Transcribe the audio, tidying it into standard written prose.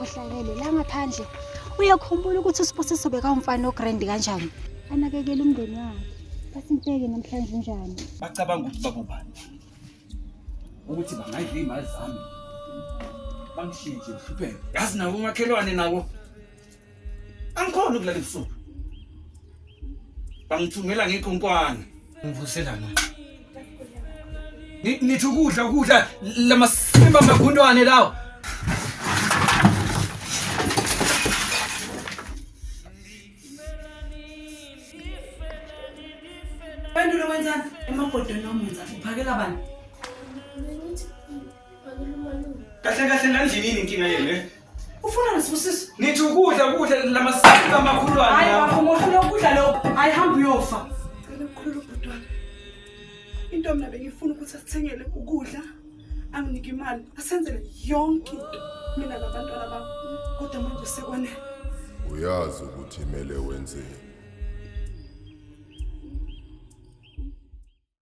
okhohlakele la ngaphandle. Uyakhumbula ukuthi uSibusiso bekawumfana ogrand kanjani? Anakekela umndeni wakhe. Basimbheke namhlanje unjani? Bacabanga ukuthi babobani? Ukuthi bangayidla iy'mali zami. Bangishiye nje ngihlupheke. Yazi nabo umakhelwane nabo. Angikhona ukulala ebusuku. Bangithungela ngekhonkwane. Ngivuselana. Nithi ukudla ukudla lamasimba amagundwane lawo. Pendulo wenzani? Emagodweni wami wenzani? Uphakela bani? Kahle kahle la ndlini yini inkinga yenu eh? Ufuna nesibusiso? Nithi ukudla ukudla lamasimba amakhulwane. Hayi bafo umohlule ukudla lokho. Hayi hamba uyofa. Cela ukukhulula ubhuti wami. Into mina bengifuna ukuthi asithengele ukudla, anginike imali, asenzele yonke into mina nabantwana bami. Kodwa manje sekwanele. Uyazi ukuthi kumele wenzeni.